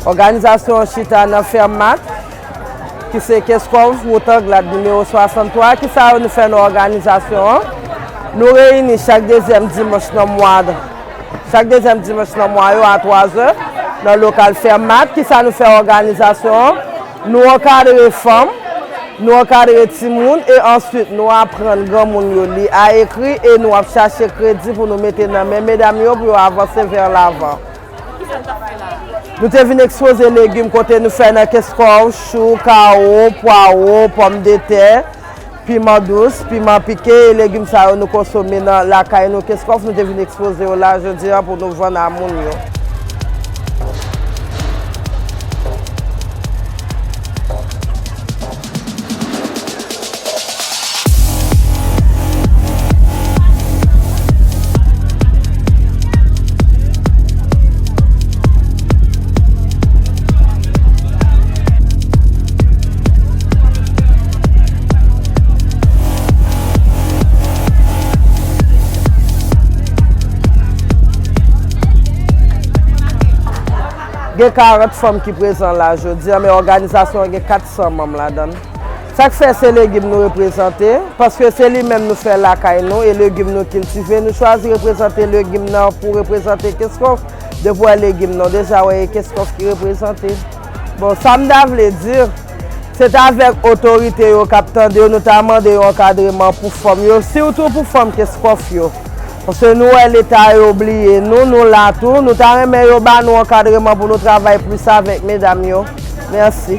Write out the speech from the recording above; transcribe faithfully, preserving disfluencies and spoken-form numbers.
Òganizasyon an chita nan Fermat, ki se Keskòf, Wout Anglad, nimewo swasanntwa. Kisa nou fè nan òganizasyon an? Nou reyini chak dezyèm dimanch nan mwa, chak dezyèm dimanch nan mwa yo a twazè, nan lokal Fermat. Kisa nou fè òganizasyon an? Nou ankadre fanm, nou ankadre timoun, e answit nou aprann granmoun yo li a ekri, e nou ap chache kredi pou nou mete nan men medam yo pou yo avanse vè lavan. Nou te vin ekspoze legim kote nou fè nan Keskòf, chou, kawo, pwawo, pòmdetè, piman dous, piman pike, e legim sa yo nou konsome nan lakay nou Keskòf. Nou te vin ekspoze yo la jodi a pou nou vann a moun yo. Gen karant fanm ki prezan la jodi a, men òganizasyon an gen kat san manm ladan l. Sa k fè se legim nou reprezante, paske se li menm nou fè lakay nou, e legim nou kiltive, nou chwazi reprezante legim nan pou reprezante Keskòf. Depi w wè legim nan, w deja wè e Keskòf ki reprezante. Bon, sa m ta vle di, se t avèk otorite yo k ap tande yo, nou ta mande yo ankadreman pou fanm yo, sitou pou fanm Keskòf yo. Paske nou wè Leta yo bliye nou, nou la tou, nou ta renmen yo ba nou ankadreman pou nou travay plis avèk medam yo. Mèsi.